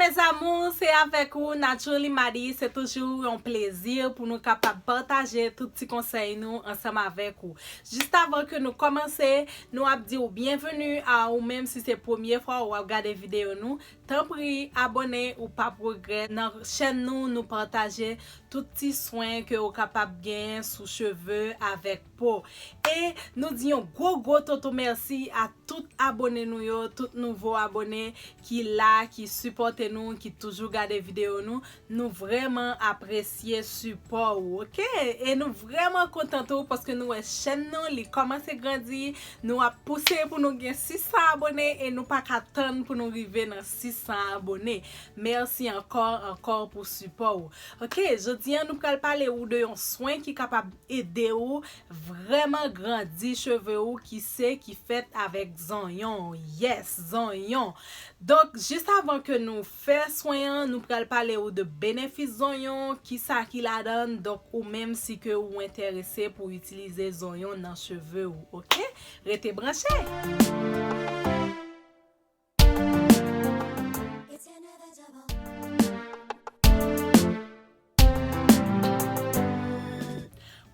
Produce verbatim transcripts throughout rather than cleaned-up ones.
Mes amours, se avèk ou, Naturally Madi. Se toujou yon plezi pou nou kapab pataje tout ti konsèy nou ansanm avèk ou. Jis avan ke nou kòmanse, nou ap di w byenveni a ou menm si se premye fwa ou ap gade videyo nou. Tanpri, abòne, ou p ap regrèt. Nan chèn nou, nou pataje tout ti swen ke ou kapab genyen sou cheve avèk po. E nou di yon gwo, gwo toto mèsi a tout abòne nou yo, tout nouvo abòne ki la, ki sipòte nou, ki toujou gade videyo nou. Nou vrèman apresye sipò ou, oke? E nou vrèman kontan tou paske nou wè chèn nou, li kòmanse grandi. Nou ap pouse pou nou gen sis san abòne e nou pa ka tann pou nou rive nan sis san abòne. Mèsi ankò, ankò pou sipò ou. Oke, jodi a nou pral pale ou de yon swen ki kapab ede ou vrèman grandi cheve ou ki se ki fèt avèk zonyon. Yes, zonyon. Donk, jis avan ke nou fè swen an, nou pral pale ou de benefis zonyon, kisa ki ladan l. Donk, ou menm si ke ou enterese pou itilize zonyon nan cheve ou, oke? Rete branche!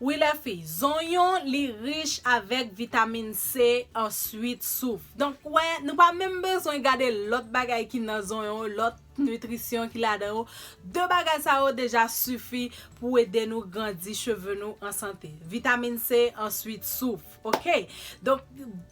Wi, lèfi, zonyon, li rich avèk vitamin C, answit souf. Donk, wè, nou pa menm bezwen gade lòt bagay ki nan zonyon, lòt nitrisyon ki ladan yo. De bagay sa yo deja sifi pou ede nou grandi cheve nou an sante. Vitamin C, answit souf. Oke? Donk,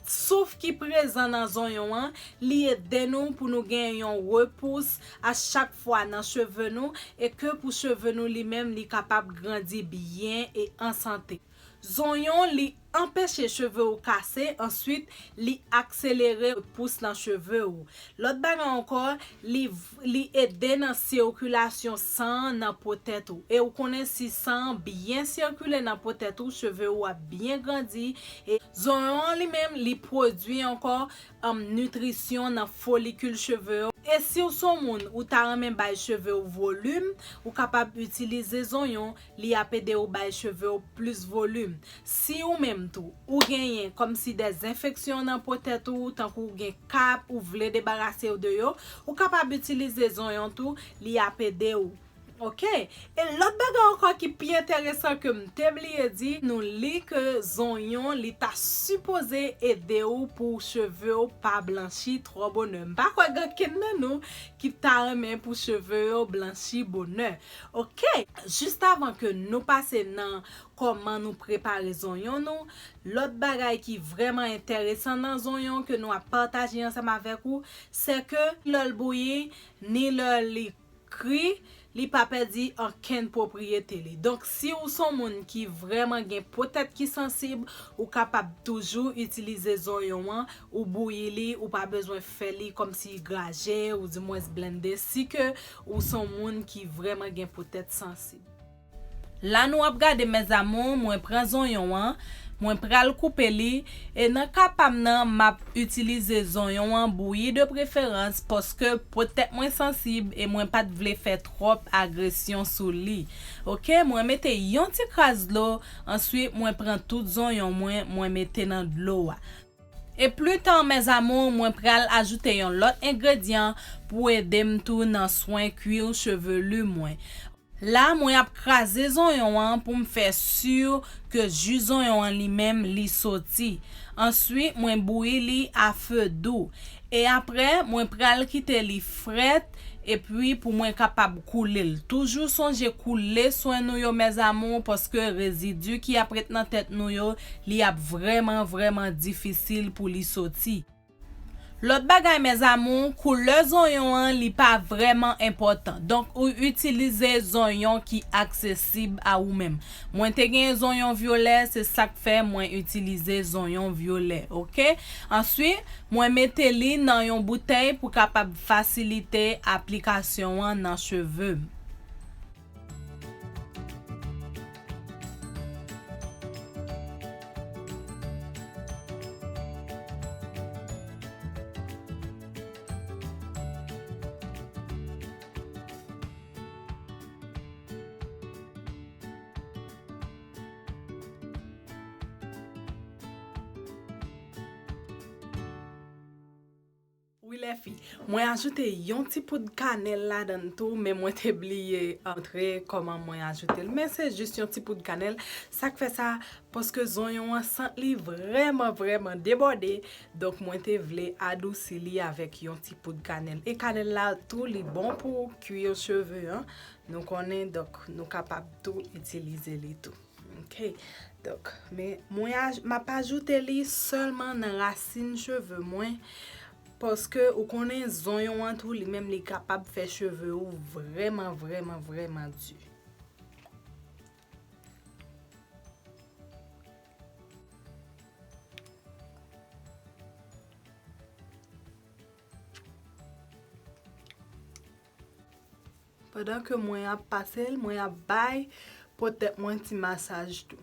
souf ki prezan nan zonyon an, li ede nou pou nou gen yon repous a chak fwa nan cheve nou e ke pou cheve nou li menm li kapab grandi byen e an sante. Zonyon, li anpeche cheve ou kase, answit, li akselere repous nan cheve ou. Lòt bagay ankò, li, li ede nan sikilasyon san an nan po tèt ou. E ou konnen si san an byen sikile nan po tèt ou, cheve ou ap byen grandi. E zonyon an li menm, li pwodui ankò, um, nitrisyon nan folikil cheve yo. E si w se yon moun ou ta renmen bay cheve w volim, ou kapab itilize zonyon, li ap ede w bay cheve w plis volim. Si ou menm tou, ou genyen kòmsi de enfeksyon nan po tèt ou, tankou ou gen kap, ou vle debarase w de yo, ou kapab itilize zonyon tou, li ap ede w. Oke. E lòt bagay ankò ki pi enteresan ke m te bliye di, nou li ke zonyon, li ta sipoze ede w pou cheve w pa blanchi twò bonè. M pa kwè gen kenn nan nou ki ta renmen pou cheve yo blanchi bonè. Oke. Jis avan ke nou pase nan kòman nou prepare zonyon nou, lòt bagay ki vrèman enteresan nan zonyon ke nou ap pataje ansanm avèk ou, se ke lè l bouyi, ni lè li kri, li pa pèdi ankenn pwopriyete li. Donk, si ou se yon moun ki vrèman gen po tèt ki sansib, ou kapab toujou itilize zonyon an, ou bouyi li, ou pa bezwen fè li kòmsi graje, oudimwens blende, si ke ou se yon moun ki vrèman gen po tèt sansib. La nou ap gade, mes amours, mwen pran zonyon an, mwen pral koupe li, e nan ka pa m nan, m ap itilize zonyon an bouyi de preferans, paske po tèt mwen sansib e mwen pa t vle fè twòp agresyon sou li. Oke, mwen mete yon ti kras dlo, answit mwen pran tout zonyon mwen, mwen mete nan dlo a. E pli ta, mes amours, mwen pral ajoute yon lòt engredyan pou ede m tou nan swen kwir chevelu mwen. La, mwen ap kraze zonyon an pou m fè si ke ji zonyon an li menm li soti. Answit, mwen bouyi li a fe dou. E apre, mwen pral kite li frèt, epi pou mwen kapab koule l. Toujou sonje koule swen nou yo, mes amours, paske rezidi ki ap ret nan tèt nou yo, li ap vrèman, vrèman difisil pou li soti. Lòt bagay, mes amours, koulè zonyon an, li pa vrèman enpòtan. Donk, ou itilize zonyon ki aksesib a ou menm. Mwen te gen zonyon vyolè, se sa k fè mwen itilize zonyon vyolè, oke? Answit, mwen mete li nan yon boutèy pou kapab fasilite aplikasyon an nan cheve m. Wi, lèfi, mwen ajoute yon ti poud kanèl ladan l tou, men mwen te bliye antre kòman mwen ajoute l. Men se jis yon ti poud kanèl. Sa k fè sa, paske zonyon an sant li vrèman, vrèman debòde. Donk, mwen te vle adousi li avèk yon ti poud kanèl. E kanèl la tou, li bon pou kwi cheve an. Nou konnen, donk, nou kapab tou itilize li tou. Ok. Donk, men mwen aj-, m ap ajoute li sèlman nan rasin cheve mwen. Paske ou konnen zonyon an tou, li menm li kapab fè cheve ou vrèman, vrèman, vrèman di. Pandan ke mwen ap pase l, mwen ap bay po tèt mwen ti masaj tou.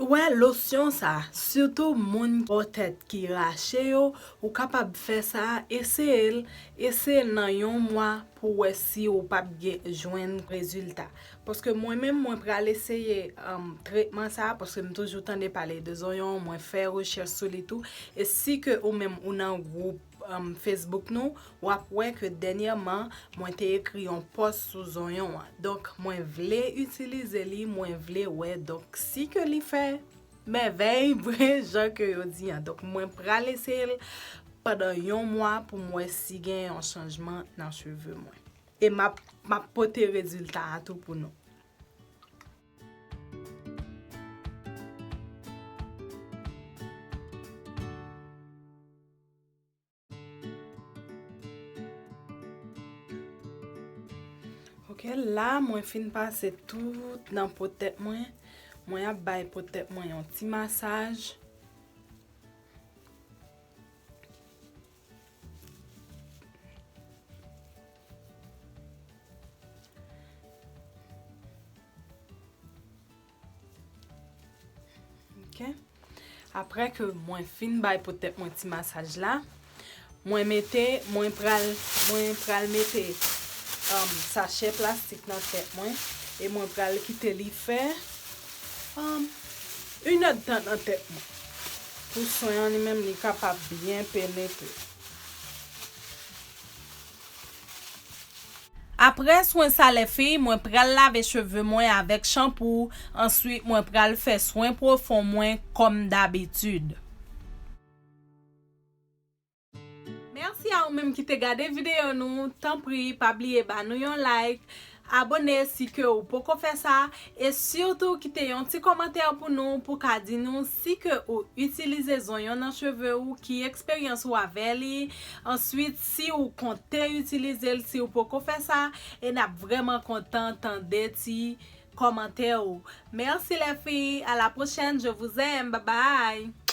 Wè, losyon sa, sitou moun po tèt ki rache yo, ou kapab fè sa, eseye l, eseye l nan yon mwa pou wè si ou p ap gen, jwenn rezilta. Paske mwen menm, mwen pral eseye, um, tretman sa, paske m toujou tande pale de zonyon, mwen fè rechèch sou li tou. E si ke ou menm ou nan gwoup, um, Facebook nou, w ap wè ke dènyèman, mwen te ekri yon pòs sou zonyon an. Donk, mwen vle itilize li, mwen vle wè. Donk, si ke li fè mèvèy vre jan ke yo di an. Donk, mwen pral eseye l pandan yon mwa pou m wè si gen yon chanjman nan cheve mwen. E m ap, m ap pote rezilta a tou pou nou. Ok, la, mwen fin pase tout nan po tèt mwen. Mwen ap bay po tèt mwen yon ti masaj. Ok. Apre ke mwen fin bay po tèt mwen ti masaj la, mwen mete, mwen pral, mwen pral mete, um, sachè plastik nan tèt mwen e mwen pral kite li fè, um, inèdtan nan tèt mwen. Pou swen an li menm li kapab byen penetre. Apre swen sa, lèfi, mwen pral lave cheve mwen avèk chanpou, answit mwen pral fè swen pwofon mwen kòm dabitid. Mèsi a ou menm ki te gade videyo nou, tanpri pa bliye ba nou yon like, abone si ke ou poko fè sa, e sitou kite yon ti kòmantè pou nou pou ka di nou si ke ou itilize zonyon nan cheve ou, ki eksperyans ou avè li. Answit, si ou konte itilize l, si ou poko fè sa, e n ap vrèman kontan tande ti kòmantè ou. Mèsi lèfi, à la prochaine, je vous aime, bye bye.